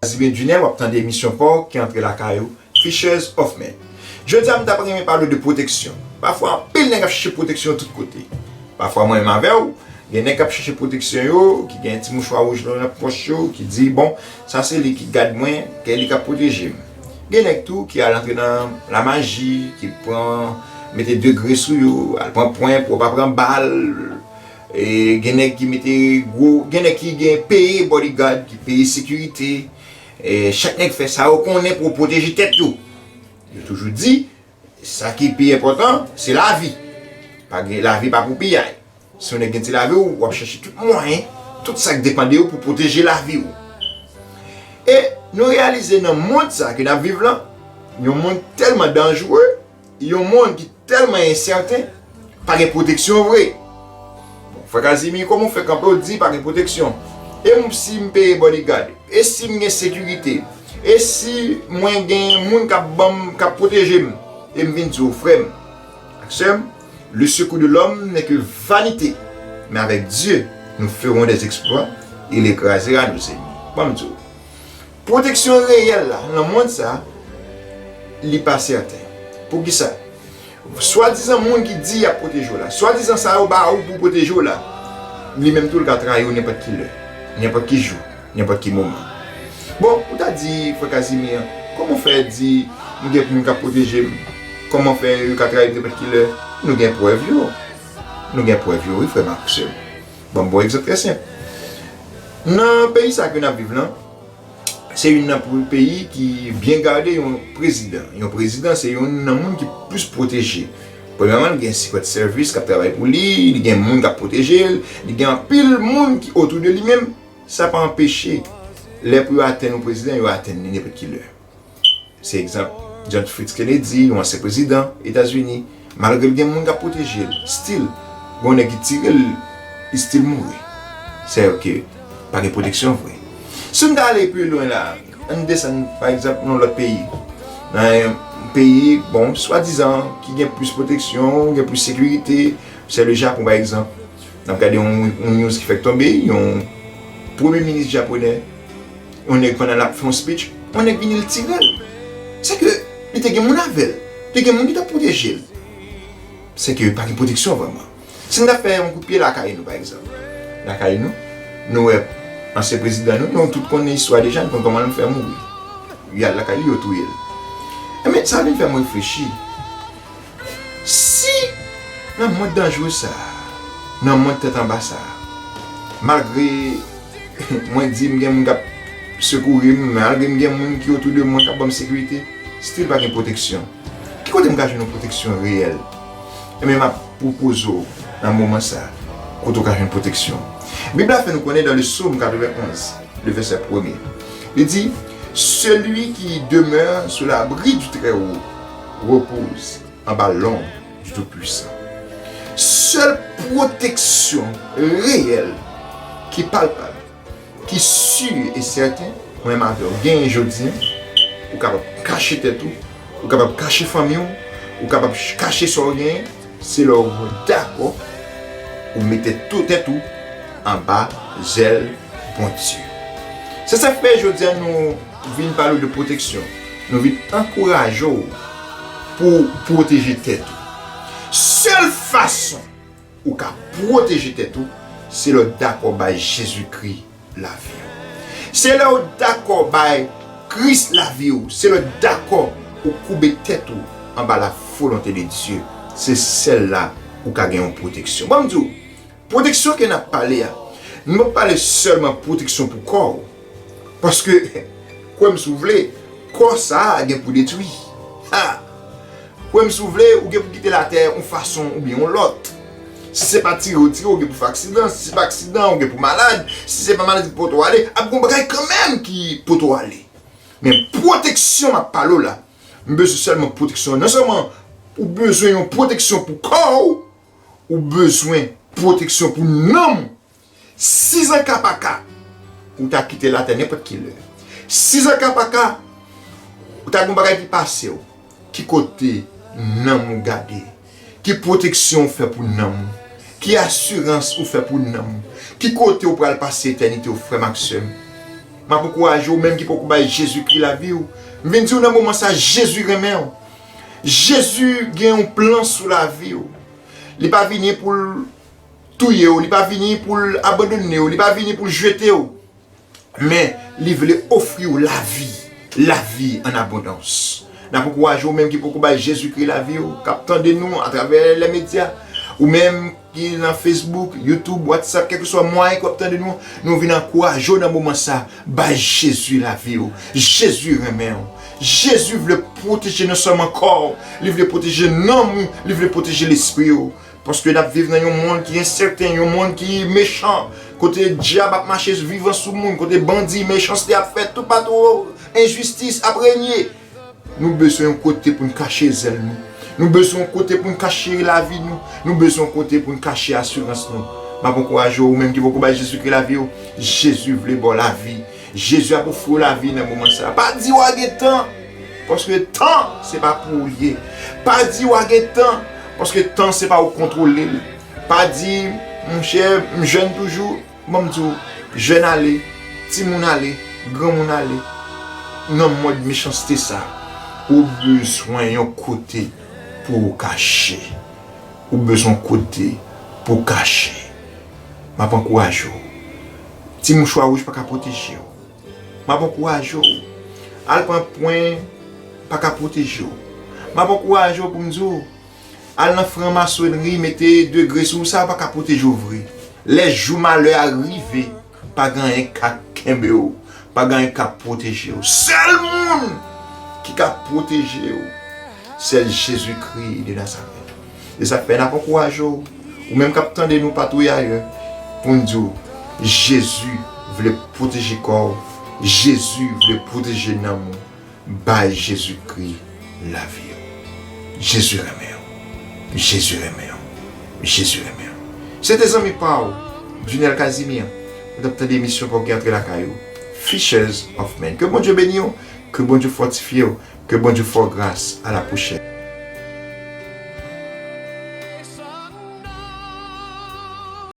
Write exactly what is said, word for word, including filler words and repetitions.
Casimir Dunel, w ap tande emisyon pa w ki antre lakay ou, Fishers of Men. Jodi a, m t ap renmen pale w de pwoteksyon. Pafwa, anpil nèg ap chèche pwoteksyon tout kote. Pafwa, mwen menm avè w, gen nèg k ap chèche pwoteksyon yo, ki gen ti mouchwa wouj nan pòch yo, ki di, bon, sa se li ki gad mwen, ke li k ap pwoteje m. Gen nèg tou ki al antre nan lamaji, ki pran, mete degre sou yo, al pran pwen pou yo pa pran bal. E gen nèg ki mete gwo, gen nèg ki gen peye bodyguard, ki peye sekirite. E chak nèg fè sa yo konnen pou yo pwoteje tèt yo. Yo toujou di, sa ki pi enpòtan, se lavi. Pa gen, lavi pa pou piyay. Si yon nèg gen ti lavi w, w ap chèche tout mwayen, tout sa k depann de ou pou pwoteje lavi w. E nou reyalize nan mond sa ke n ap viv lan, yon mond tèlman danjere, yon mond ki tèlman ensèten, pa gen pwoteksyon vre. Bon, frè Casimir, kòman w fè kanpe w di pa gen pwoteksyon? E m, si m peye bodyguard? E si m gen sekirite? E si mwen gen moun k ap ban m, k ap pwoteje m? E m vin di w, frè m ak sè m, le secours de l'homme n'est que vanité, mais avec Dieu, nous ferons des exploits, il écrasera nos ennemis. Ban m di w, pwoteksyon reyèl la nan mond sa, li pa sèten. Poukisa? Swadizan moun ki di y ap pwoteje w la, swadizan sa yo ba ou pou pwoteje w la, li menm tou l ka trayi w nenpòt ki lè, nenpòt ki jou, nenpòt ki moman. Bon, ou ta di, frè Casimir, kòman w fè di m gen moun k ap pwoteje m? Kòman fè yo ka trayi m nenpòt ki lè? Nou gen prèv yo. Nou gen prèv yo, wi, frè m ak sè m. Ban m ba w egzanp trè senp. Nan peyi sa ke n ap viv lan, se youn nan pou-, peyi ki byen gade yon prezidan. Yon prezidan se youn nan moun ki plis pwoteje. Premyèman, li gen Secret Service k ap travay pou li, li gen moun k ap pwoteje l, li gen anpil moun ki otou de li menm. Sa pa anpeche, lè pou yo atenn yon prezidan, yo atenn li nenpòt ki lè. Se egzanp John Fritz Kennedy, yon ansyen prezidan Etazini. Malgre l gen moun k ap pwoteje l, still, gen yon nèg ki tire l, li still mouri. Sèke pa gen pwoteksyon vre. Si n ta ale pi lwen la, ann desann, pa egzanp, nan lòt peyi. Nan yon peyi, bon, swadizan, ki gen plis pwoteksyon, gen plis sekirite, se le Japon, pa egzanp. N ap gade yon, yon news ki fèk tonbe, yon premye minis japonè, yon nèg pandan l ap fè yon speech, yon nèg vini l tire l. Sèke li te gen moun avè l, te gen moun ki t ap pwoteje l. Sèke pa gen pwoteksyon vrèman. Si n ta fè yon kout pye lakay nou, pa egzanp. Lakay nou, nou wè ansyen prezidan nou, nou tout konnen istwa deja, nou konn kòman l fè mouri. Y al lakay li, yo touye l. Enben, sa vin fè m reflechi. Si nan mond danjere sa a, nan mond tèt anba sa a, malgre mwen di m gen moun k ap sekouri m, malgre m gen moun ki otou de mwen k ap ban m sekirite, still pa gen pwoteksyon. Ki kote m ka jwenn yon pwoteksyon reyèl? Enben, m ap pwopoze w nan moman sa a, kote w ka jwenn pwoteksyon. Bib la fè nou konnen dans le Psaume quatre-vingt-onze, le verset premier, li di, celui qui demeure sous l'abri du Très-Haut repose anba lonb du Tout-Puissant. Sèl pwoteksyon reyèl ki palpab, ki si e sèten, mwen menm avè w genyen jodi a, ou kapab kache tèt ou, ou kapab kache fanmi w, ou kapab ch-, kache sa w genyen, se lè w dakò, ou mete tou tèt ou anba zèl Bondye. Se sa k fè jodi a nou vin pale w de pwoteksyon. Nou vin ankouraje w pou w pwoteje tèt ou. Sèl fason ou ka pwoteje tèt ou, se lè w dakò bay Jezikri lavi w. Se lè w dakò bay Kris lavi w. Se lè w dakò ou koube tèt ou anba la volonté de Dieu. Se sèl la ou ka gen yon pwoteksyon. Ban m di w, pwoteksyon ke n ap pale a, nou p ap pale sèlman pwoteksyon pou kò w. Paske, kwè m si w vle, kò sa a gen pou detwi. Ha! Kwè m si w vle, ou gen pou kite latè yon fason oubyen yon lòt. Si se pa tire w tire, ou gen pou fè aksidan. Si se pa aksidan, ou gen pou malad. Si se pa maladi ki pote w ale, ap gen yon bagay kanmenm ki pote w ale. Men pwoteksyon m ap pale w la, m bezwen sèlman pwoteksyon. Non sèlman ou bezwen yon pwoteksyon pou kò w, ou bezwen pwoteksyon pou nanm ou. Si zankapaka, ou ta kite latè nenpòt ki lè. Si zankapaka, ou ta gen yon bagay ki pase w, ki kote nanm ou gade? Ki pwoteksyon ou fè pou nanm ou? Ki asirans ou fè pou nanm ou? Ki kote ou pral pase etènite w, frè m ak sè m? M ap ankouraje w menm ki poko bay Jezikri lavi w. M vin di w nan moman sa, Jezi renmen w. Jezi gen yon plan sou lavi w. Li pa vini pou l touye w, li pa vini pou l abandone w, li pa vini pou l jete w. Men, li vle ofri w lavi, lavi an abondans. N ap ankouraje w menm ki poko bay Jezikri lavi w, k ap tande nou atravè lè medya, ou menm ki nan Facebook, YouTube, WhatsApp, kèlkeswa mwayen ke w ap tande nou, nou vin ankouraje w nan moman sa. Bay Jezi lavi w. Jezi renmen w. Jezi vle pwoteje non sèlman kò w, li vle pwoteje nanm ou, li vle pwoteje lespri w. Paske n ap viv nan yon mond ki ensèten, yon mond ki mechan, kote dyab ap mache vivan sou moun, kote bandi, mechanste ap fèt toupatou, enjistis ap renye. Nou bezwen yon kote pou n kache zèl nou. Nou bezwen yon kote pou n kache lavi nou. Nou bezwen yon kote pou n kache asirans nou. M ap ankouraje w, ou menm ki poko bay Jezikri lavi w, Jezi vle ba w lavi. Jezi ap ofri w lavi nan moman sa. Pa di w a gen tan, paske tan se pa pou ou l ye. Pa di w a gen tan, paske tan se pa ou k kontwole l. Pa di, monchè, m jèn toujou, ban m di w, jèn ale, timoun ale, granmoun ale. Nan mond mechanste sa, ou bezwen yon kote pou w kache. Ou bezwen yon kote pou w kache. M ap ankouraje w. Ti mouchwa wouj pa ka pwoteje w. M ap ankouraje w. Al pran pwen pa ka pwoteje w. M ap ankouraje w pou m di w, al nan franmasonri, mete degre sou ou, sa pa ka pwoteje w vre. Lè jou malè a rive, pa gen anyen k ap kenbe w, pa gen anyen k ap pwoteje w. Sèl moun ki ka pwoteje w, sèl Jezikri de Nazarèt. E sa k fè n ap ankouraje w, ou menm k ap tande nou patou e ayè, pou n di w, Jezi vle pwoteje kò w, Jezi vle pwoteje nanm ou. Bay Jezikri lavi w. Jezi renmen w. Jezi renmen w. Jezi renmen w. Se te zanmi pa w, Junel Casimir. Ou t ap tande emisyon pa w ki antre lakay ou, Fishers of Men. Ke Bondye beni w, ke Bondye fòtifye w, ke Bondye fè w gras. A la pwochèn.